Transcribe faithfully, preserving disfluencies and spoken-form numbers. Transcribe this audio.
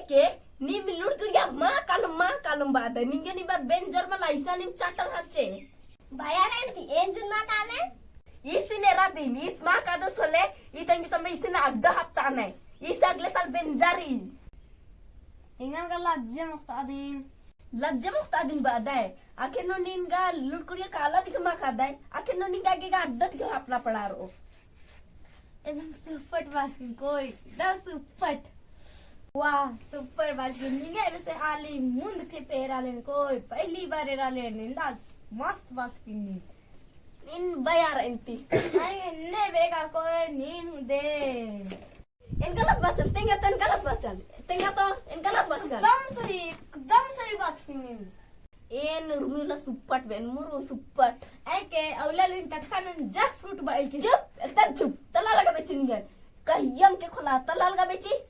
के नीम लुड़कुड़िया मा कालम, मा कालम बअदय, निंगे निम्बा बेंजर मला इसा नीम चाटर हचे। बाया रेंती, एन जुन मा काले? ईस नेरा दिन, ईस मा कादस होले, ई तंगी तम्बे इसन अड्डा हफ्ता नय। ईस अगले साल बेंजारी। एंगन का लज्जे मुक्ता दिन। लज्जे मुक्ता दिन बअदय। आखिर नू नीन गा लुड़कुड़िया काला दिख मा कादय। आखिर नू नीन गा गे गा अड्डा दिख अपना पड़ा रो। एकदम सुपट बाचकिन कोई, एकदम सुपट। वाह, सुपट बाचकिन। निंगे बेसे आली मुंद थे पेरालेन कोई, पहली बार एरालेन, निंदा मस्त बाचकिन नी। इन बयार एंती। आई ने बेगा कोई नीन हूँ दे। एन गलत बाचन, तेंगा तो एन गलत बाचन। तेंगा तो एन गलत बाचन। एकदम सही, एकदम सही बाचकिन नीन। एन उर्मी उल्ला सुप्पट बेन, मुरु सुप्पट। ऐ के अउला लिन टटका नन jackfruit बाइल के। चुप, एकदम चुप। तला लगा बेची निंगन। कहियम के खोला, तला लगा बेची।